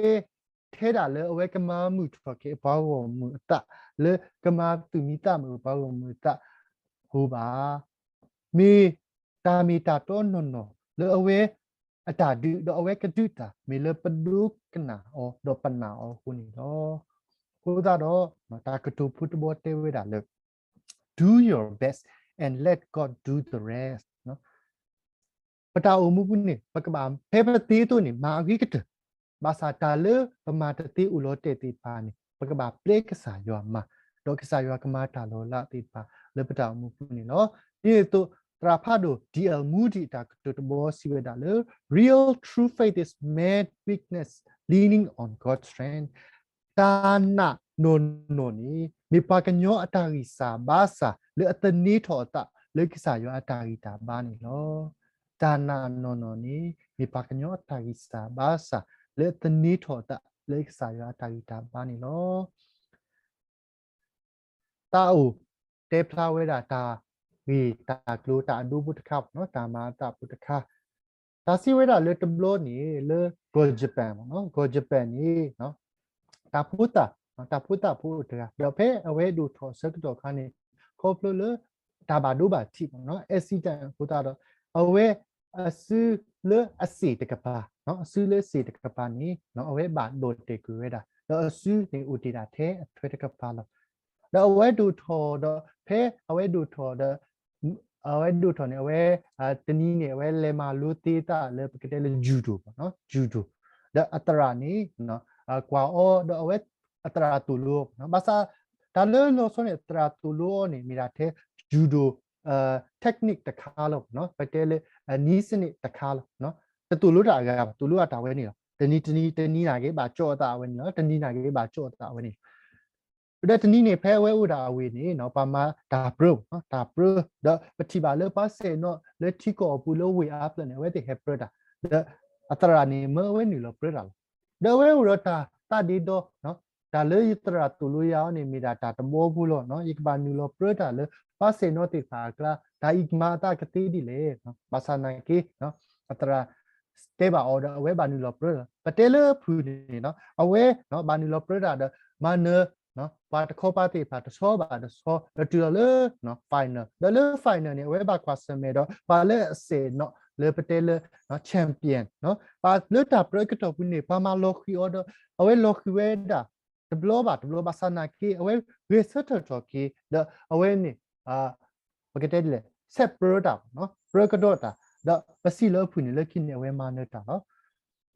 ထဲဒၣ်လၢအဝဲကမၤမုာ်ထီၣ်က့ၤအပှၤဂီၢ်မုၢ်အသး, လၢကမၤသုးမံၤသးမုာ်အပှၤဂီၢ်မုၢ်အသး, ဟူဘၣ် မ့ၢ်တၢ်မ့ၢ်တၢ်တီနီၢ်နီၢ်လၢအဝဲအတၢ်ဒုး, ဒီးအဝဲကဒုးတၢ် မ့ၢ်လၢပဒိကနၣ်အီၤ ဒီးပနာ်အီၤအဃိန့ၣ်လီၤ. အဃိသတးဒီး တၢ်ကတိၤဖိတဘီတဲဝဲဒၣ်လၢ do your best and let God do the rest. ပတၢ်အိၣ်မူပူၤန့ၣ် ပကဘၣ်ဖဲပသ့အသိးန့ၣ် မၤအဂ့ၤကတၢၢ်, ဘၣ်ဆၣ်တၢ်လၢပမၤတသ့အိၣ်လီၤတဲာ်သ့ၣ်တဖၣ်န့ၣ် ပကဘၣ်ပျဲကစၢ်ယွၤမၤ, ဒီးကစၢ်ယွၤကမၤတၢ်လီၤလးသ့ၣ်တဖၣ်လၢပတၢ်အိၣ်မူပူၤန့ၣ်လီၤ. ဒ်န့ၣ်အသိး သရၣ်ဖးဒိၣ် D L Moody အတၢ်ကတိၤတဘီစံးဝဲဒၣ်လၢ real true faith is man's weakness leaning on God's strength. တၢ်နာ်နီၢ်နီၢ်န့ၣ် မ့ၢ်ပှၤကညီအတၢ်ဂံၢ်စၢ်ဘါစၢ်လၢအသန့ၤထီၣ်အသးလၢကစၢ်ယွၤအတၢ်ဂံၢ်တၢ်ဘါန့ၣ်လီၤ. တၢ်နာ်နီၢ်နီၢ်န့ၣ် မ့ၢ်ပှၤကညီအတၢ်ဂံၢ်စၢ်ဘါစၢ်လၢအသန့ၤထီၣ်အသးလၢကစၢ်ယွၤအတၢ်ဂံၢ်တၢ်ဘါန့ၣ်လီၤ. တၢ်အိၣ်တဲဖျါဝဲဒၣ်တၢ်ဂ့ၢ်တၢ်ကျိၤ တၢ်အဒိဖိတခါ, တၢ်မၤအသးဖိတခါ, တၢ်စံးဝဲဒၣ်လၢတဘျီန့ၣ် လၢကီၢ် Japan မ့ၢ်နီၤ, ကီၢ် Japan န့ၣ် တၢ်ဖိသၣ်, တၢ်ဖိသၣ်ဖိအိၣ်တဂၤ, ဒီးဖဲအဝဲဒိၣ်ထီၣ်အဆၢကတီၢ်အခါန့ၣ် ခီဖျိလၢ တၢ်ဘၣ်ဒိဘၣ်ထံးမ့ၢ်နီၤ, accident အဃိသတးဒီး အဝဲအစုလၢအစ့ၣ်တကပၤ, အစုလၢအစ့ၣ်တကပၤန့ၣ် အဝဲဘၣ်ဒိးတဲာ်ကွံာ်ဝဲဒၣ်, ဒီးအစုန့ၣ်အိၣ်တ့ၢ်ဒၣ်ထဲအထွဲတကပၤလီၤ. ဒီးအဝဲဒိၣ်ထီၣ်ဒီး ဖဲအဝဲဒိၣ်ထီၣ်ဒီး အဝဲဒိၣ်ထီၣ်န့ၣ် အဝဲ တနံၤန့ၣ် အဝဲလဲၤမၤလိသ့သးလၢပကတဲလၢ judo မ့ၢ်နီၤ, judo, ဒီးအသရၣ်န့ၣ် ကွၢ်အီၤ ဒီးအဝဲအသရၣ်သိၣ်လိအီၤမ့ၢ်နီၤ, ဘၣ်ဆၣ် တၢ်လၢလီၤဆီန့ၣ် အသရၣ်သိၣ်လိအီၤန့ၣ် မ့ၢ်ဒၣ်ထဲ judo technique တခါလီၤမ့ၢ်နီၤ, ပတဲလၢ နည်းစနစ် တခါလီၤ, တသိၣ်လိတၢ်အဂၤဘၣ်, သိၣ်လိအတၢ်ဝဲန့ၣ်လီၤ. တနံၤတနံၤ တနံၤနာ်က့ ဘၣ်ကၠီအသးအဝဲန့ၣ်လီၤ, တနံၤနာ်က့ ဘၣ်ကၠီအသးအဝဲန့ၣ် ဒီးတနံၤန့ၣ် ဖဲအဝဲအိၣ်ဒၣ်အဝ့ၢ်န့ၣ် ပှၤမၤတၢ်ပြၢ, တၢ်ပြၢ, ဒီးပထံၣ်ဘၣ်လၢပှၤဆဲးနီၣ်လၢထံကီၢ်အပူၤလၢဝ့ၢ်အါဖျၢၣ်န့ၣ် အဝဲသ့ၣ်ဟဲပြၢတၢ်, ဒီးအသရၣ်န့ၣ် မၢအဝဲနုာ်လီၤပြၢတၢ်လီၤ. ဒီးအဝဲအိၣ်ဒီးတၢ်သးဒ့ဒီ, တၢ်လၢယသရၣ်သိၣ်လိယၤအီၤန့ၣ် မ့ၢ်ဒၣ်တၢ်တဘီဖိလီၤ, ယကဘၣ်နုာ်လီၤပြၢတၢ်လၢပှၤဆဲးနီၣ်သ့ၣ်တဖၣ်အကျါ, တၢ်အံၤကမၤအသးကသ့ဒ်လဲၣ်. ဘၣ်ဆၣ်နာ်က့ အသရၣ်တဲဘၣ်အီၤဒီး အဝဲဘၣ်နုာ်လီၤပြၢလီၤ. ပတဲလၢအဖုၣ်န့ၣ် အဝဲဘၣ်နုာ်လီၤပြၢတၢ်ဒီး မၤနၢၤ ပှၤတခီပၤသ့ၣ်တဖၣ်တဆီဘၣ်တဆီ ဒီးတုၤလီၤလၢ final, ဒီးလၢ final န့ၣ် အဝဲဘၣ်ကွၢ်ဆၢၣ်မဲာ်ဒီး ပှၤလၢအဆဲးနီၣ်လၢပတဲလၢ champion, ပှၤလၢတၢ်ပြၢအကတီၢ်ပူၤန့ၣ် ပှၤမၤလီၤဃံၤအီၤဒီး အဝဲလီၤဃံၤဝဲဒၣ် တဘျီဘၣ်တဘျီ, ဘၣ်ဆၣ်နာ်က့ အဝဲဂဲၤဆၢထၢၣ်ထီၣ်က့ၤ ဒီးအဝဲန့ၣ် ပကတဲဒ်လဲၣ် ဆက်ပြၢတၢ်, ပြၢကဒီးတၢ်, ဒီးပစံးလၢအဖုၣ်န့ၣ် လၢခံန့ၣ် အဝဲမၤနၢၤတၢ်လီ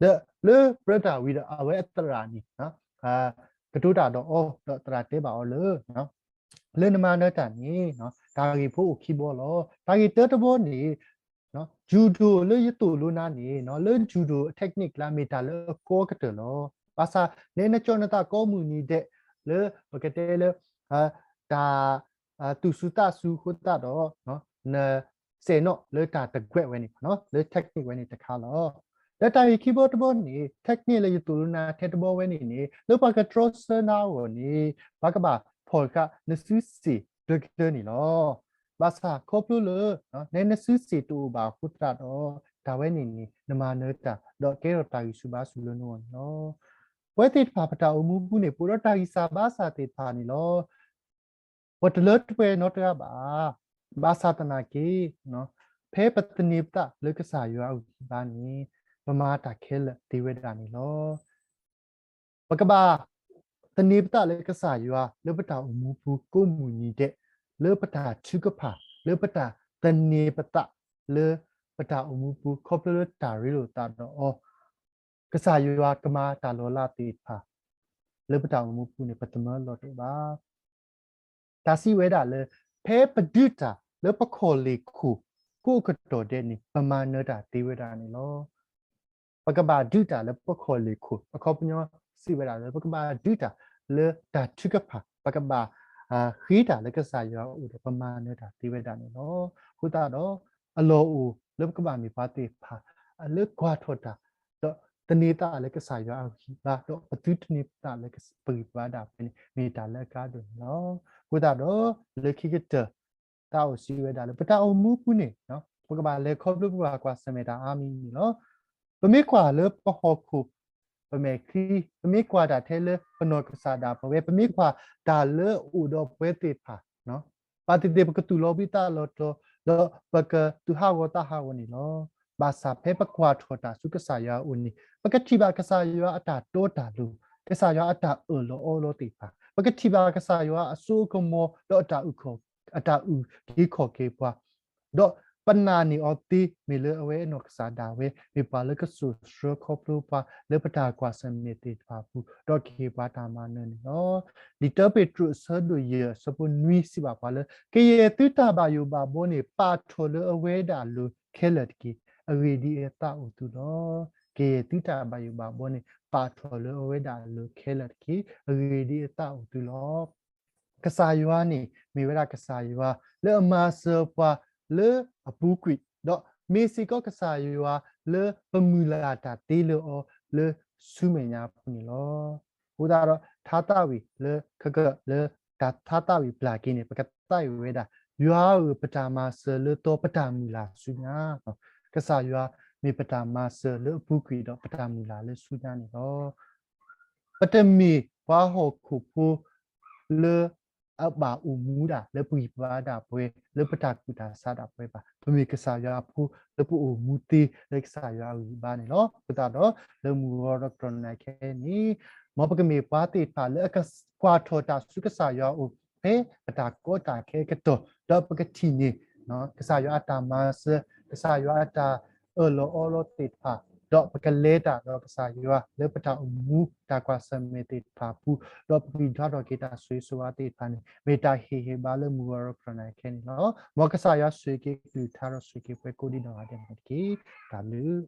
ၤ. ဒီးလၢပြၢတၢ်ဝံၤဒီး အဝဲအသရၣ်န့ၣ် ကတိၤတၢ်ဒီးအီၤ, ဒီးသရၣ်တဲဘၣ်အီၤလၢ လၢနမၤနၢၤတၢ်န့ၣ် တၢ်ဂ့ၢ်ဖိအိၣ်ခံဘီလီၤ. တၢ်ဂ့ၢ်တၢတဘီန့ၣ် judo လၢယသိၣ်လိနၤန့ၣ် လၢ judo technique ကျါ မ့ၢ်တၢ်လၢအကီကတၢၢ်လီၤ. ဘၣ်ဆၣ် နဲနကၠီနသးကိးမုၢ်နံၤဒဲး လၢပကတဲလၢ တၢ်သူၣ်စူၤသးစူၤအဃိသတးဒီး နဆဲးနီၣ်လၢတၢ်တကွဲးဝဲန့ၣ်, လၢ technique ဝဲန့ၣ်တခါလီၤ. ဒီးတၢ်ဂ့ၢ်ခံဘီတဘီန့ၣ် technique လၢယသိၣ်လိနၤထဲတဘီဝဲန့ၣ်န့ၣ် လၢပှၤကတြီဆၢနၤအဂီၢ်န့ၣ် ပှၤကဘၣ်ဖီၣ်ဃာ်နစုစ့ၣ်ကျၢၤကျၢၤန့ၣ်လီၤ. ဘၣ်ဆၣ်ခီဖျိလၢ နဲနစုစ့ၣ်တအိၣ်ဘၣ်အဃိသတးဒီး တၢ်ဝဲန့ၣ်န့ၣ် နမၤနၢၤတၢ် ဒီးကဲထီၣ်တၢ်ဂံၢ်ဆူၣ်ဘါဆူၣ်လၢနဂီၢ်န့ၣ်လီၤ. ပဝဲသ့ၣ်တဖၣ်ပတၢ်အိၣ်မူပူၤန့ၣ် ပအိၣ်ဒီးတၢ်ဂံၢ်စၢ်ဘါစၢ်သ့ၣ်တဖၣ်န့ၣ်လီၤ. ပတလၢတပှဲၤနီတဂၤဘၣ်. ဘၣ်ဆၣ်သနာ်က့ ဖဲပသန့ၤပသးလၢကစၢ်ယွၤအဂံၢ်ဘါန့ၣ် ပမၤတၢ်ခဲလၢာ်သ့ဝဲဒၣ်န့ၣ်လီၤ. ပကဘၣ်သန့ၤပသးလၢကစၢ်ယွၤ လၢပတၢ်အိၣ်မူပူၤ ကိးမုၢ်နံၤဒဲး, လၢပတၢ်ထုကဖၣ်, လၢပတၢ်သန့ၤပသး လၢပတၢ်အိၣ်မူပူၤ ခီဖျိလၢတၢ်ရ့လိာ်သးဒီးအီၤ, ကစၢ်ယွၤကမၤတၢ်လီၤလးသ့ၣ်တဖၣ် လၢပတၢ်အိၣ်မူပူၤန့ၣ် ပသမၢလီၤတအိၣ်ဘၣ်. တၢ်စံးဝဲဒၣ်လၢ ဖဲပဒုးတၢ်လၢပခီၣ်လ့ၢ်ခိၣ် ကိးကတီၢ်ဒဲးန့ၣ် ပမၤနၢၤတၢ်သ့ဝဲဒၣ်န့ၣ်လီၤ. ပကဘၣ်ဒုးတၢ်လၢပခီၣ်လ့ၢ်ခိၣ်, အခီပညီစံးဝဲဒၣ်လၢ ပကဘၣ်ဒုးတၢ်လၢတၢ်ထုကဖၣ်, ပကဘၣ်ဃ့တၢ်လၢကစၢ်ယွၤအအိၣ်ဒီး ပမၤနၢၤတၢ်သ့ဝဲဒၣ်န့ၣ်လီၤ. အဃိသတးဒီး အလီၢ်အိၣ်လၢပကဘၣ်မ့ၢ်ပှၤသ့ၣ်တဖၣ် လၢကွၢ်ထီၣ်တၢ် ဒီးသန့ၤသးလၢကစၢ်ယွၤအဂံၢ်ဘါ, ဒီးပသုတန့ၤသးလၢပဂံၢ်ပဘါဒၣ်ဝဲန့ၣ် မ့ၢ်တၢ်လၢအကါဒိၣ်န့ၣ်လီၤ. အဃိသတးဒီး လၢခံကတၢၢ် တၢ်အိၣ်စံးဝဲဒၣ်လၢ ပတၢ်အိၣ်မူပူၤန့ၣ် ပကဘၣ်လဲၤခီဖျိပပှၤကွၢ်ဆၢၣ်မဲာ်တၢ်အါမံၤန့ၣ်လီၤ. ပမ့ၢ်ကွၢ်လၢပဟီၣ်ခိၣ် ပမဲာ်ချံ, ပမ့ၢ်ကွၢ်တၢ်ထဲလၢပနီၢ်ကစၢ်ဒၣ်ပဝဲ, ပမ့ၢ်ကွၢ်တၢ်လၢအအိၣ်ဒီးပဝဲသ့ၣ်တဖၣ် ဘၣ်သ့ၣ်သ့ၣ် ပကသူၣ်လီၤဘှံးသးလီၤတီၤ, ဒီးပကသူၣ်ဟးဂီၤသးဟးဂီၤန့ၣ်လီၤ. ဘၣ်ဆၣ်ဖဲပကွၢ်ထီၣ်တၢ်ဆူကစၢ်ယွၤအအိၣ်န့ၣ် ပကထံၣ်ဘၣ်ကစၢ်ယွၤအတၢ်တီတၢ်လိၤ, ကစၢ်ယွၤအတၢ်အၢၣ်လီၤအီလီၤသ့ၣ်တဖၣ်, ပကထံၣ်ဘၣ်ကစၢ်ယွၤအစိအကမီၤ ဒီးအတၢ်အုၣ်ခီၣ်, အတၢ်အုၣ်က့ၤခီၣ်က့ၤပှၤ, ဒီးပနာ်န့ၢ်အီၤသ့ မ့ၢ်လၢအဝဲအနီၢ်ကစၢ်ဒၣ်ဝဲ မ့ၢ်ပှၤလၢကစိာ်ဆှၢခီဖျိပှၤ လၢပတၢ်ကွၢ်ဆၢၣ်မဲာ်သ့ၣ်တဖၣ်အပူၤ ဒီးကဟ့ၣ်ပှၤတၢ်မၤနၢၤန့ၣ်လီၤ. လံာ်တၢပ့းတရူး အဆၢဒိၣ်ယဲၢ် အဆၢဖိနွံ စံးဘၣ်ပှၤလၢ ကယဲၢ်သုတၢ်ဘၣ်ယိၣ်ဘၣ်ဘီန့ၣ် ပာ်ထီၣ်လၢအဝဲဒၣ်အလိၤခဲလၢာ်တက့ၢ်. အဂ့ၢ်ဒ်အံၤ အသးအိၣ်သုလီၤ. ကယဲၢ်သုတၢ်ဘၣ်ယိၣ်ဘၣ်ဘီန့ၣ် ပာ်ထီၣ်လၢအဝဲဒၣ်အလိၤခဲလၢာ်တက့ၢ်. အဂ့ၢ်ဒ်အံၤ အသးအိၣ်သုလီၤ. ကစၢ်ယွၤန့ၣ် မ့ၢ်ဝဲဒၣ်ကစၢ်ယွၤလၢအမၤစၢၤပှၤလၢအပူၤကွံာ်, ဒီးမ့ၢ်စ့ၢ်ကီးကစၢ်ယွၤလၢပမုၢ်လၢ်တၢ်သ့လၢအီၤလၢဆူမဲာ်ညါအပူၤန့ၣ်လီၤ. အဃိသတးဒီး ထါသးဝံၣ်လၢခဲကၢၣ်လၢ တၢ်ထါသးဝံၣ်ပျၢ်က့ၤန့ၣ် ပကသးဝံၣ်ဝဲဒၣ်, ယွၤဧၢ, ပတၢ်မၤစၢၤလၢအသီ ပတၢ်မုၢ်လၢ်ဆူညါ, ကစၢ်ယွၤမ့ၢ်ပတၢ်မၤစၢၤလၢအပူၤကွံာ်ဒီးပတၢ်မုၢ်လၢ်လၢဆူညါန့ၣ်လီၤ. ပတမ့ၢ်ပှၤဟီၣ်ခိၣ်ဖိလၢအဘၣ်အိၣ်မူဒၣ်လၢပဂံၢ်ပဘါဒၣ်ပဝဲ လၢပတၢ်ကူၣ်တၢ်ဆးဒၣ်ပဝဲဘၣ်. ပမ့ၢ်ကစၢ်ယွၤအဖိလၢပအိၣ်မူသ့လၢကစၢ်ယွၤအဂံၢ်ဘါန့ၣ်လီၤ. အဃိသတးဒီး လၢမုၢ်ဂီၤဒီးတြီနံၤခဲအံၤန့ၣ် မ်ပကမ့ၢ်ပှၤသ့ၣ်တဖၣ်လၢအကကွၢ်ထီၣ်တၢ်ဆူကစၢ်ယွၤအအိၣ် ဖဲပတၢ်ကီတၢ်ခဲအကတီၢ် ဒီးပကထံၣ်န့ၢ် ကစၢ်ယွၤအတၢ်မၤစၢၤ, ကစၢ်ယွၤအတၢ်အၢၣ်လီၤအီလီၤသ့ၣ်တဖၣ်, ဒီးပကလဲၤတၢ်ဒီးကစၢ်ယွၤလၢပတၢ်အိၣ်မူတၢ်ကွၢ်ဆၢၣ်မဲာ်သ့ၣ်တဖၣ်အပူၤ, ဒီးပကဂံၢ်ထီၣ်ထီၣ်က့ၤတၢ်ဆိၣ်ဂ့ၤဆိၣ်ဝါသ့ၣ်တဖၣ်န့ၣ် မ့ၢ်တၢ်ဟ့ၣ်ဂံၢ်ဟ့ၣ်ဘါလၢမုၢ်ဂီၤဒီးတြီနံၤခဲအံၤန့ၣ်လီၤ. မ်ကစၢ်ယွၤဆိၣ်ဂ့ၤက့ၤကလုၢ်ကထါဒီးဆိၣ်ဂ့ၤက့ၤပှၤကိးဒံနီၢ်ဂၤဒဲးန့ၣ်တက့ၢ်. တၢ်ဘျုး